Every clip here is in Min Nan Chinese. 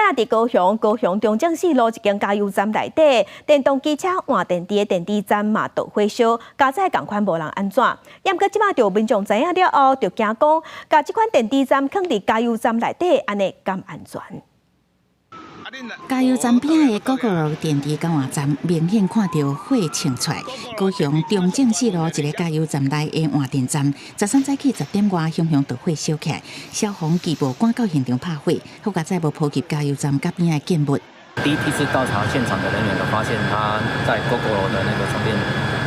也佇高雄，高雄中正四路一間加油站內底，電動機車換電池的電池站嘛著火燒，加載仝款無人按怎。毋過這馬就民眾知影了後，就驚講，共這款電池站囥佇加油站內底，按呢敢安全？加油站邊的 Gogoro 電池交換站，明顯看著火衝出來。高雄中正四路一个加油站內的換電站，13早起10點外，熊熊大火燒起來，消防機步趕到現場拍火，好佳哉無波及加油站佮邊的建物。第一批次到場現場的人員都發現，他在 Gogoro 的那個充電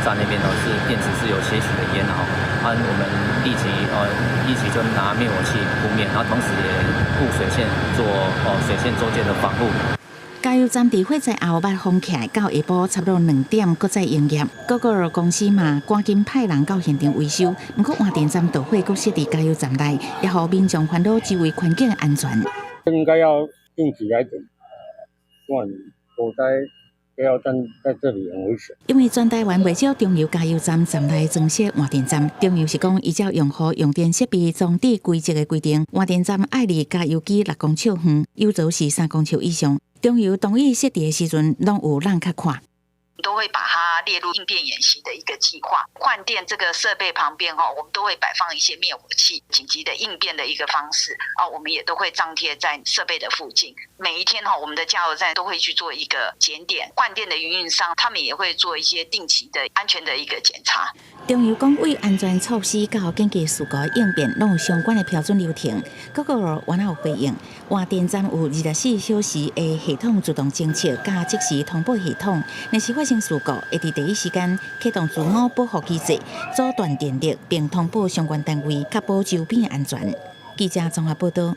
站那邊呢，是電池是有些許的煙哈，啊，我們立即就拿滅火器撲滅，然後同時也布水線做水線周界的防護。加油站佇火災後捌封起來，到下晡差不多2點，閣再營業。Gogoro 公司嘛，趕緊派人到現場維修。毋過換電站著火，閣設佇加油站內，也予民眾煩惱周圍環境安全。應該要定期來檢，不然火災加油站在這裡很危險。因為全台灣袂少中油加油站站內裝設換電站，中油是講依照用戶用電設備裝置規則的規定，換電站愛離加油機6公尺遠，有座是3公尺以上。中油同意設置的時陣，攏有人較看。都會把它列入應變演習的一個計劃。換電這個設備旁邊哈，我們都會擺放一些滅火器，緊急的應變的一個方式啊，我們也都會張貼在設備的附近。每一天哈，我們的加油站都會去做一個檢點，換電的營運商他們也會做一些定期的安全的一個檢查。中油講，為安全措施佮緊急事故應變，攏有相關的標準流程。Gogoro 原來有回應，換電站有24小時的系統自動偵測佮即時通報系統，若是發生事故，會佇第一時間啟動自我保護機制，阻斷電力，並通報相關單位，確保周邊安全。記者綜合報道。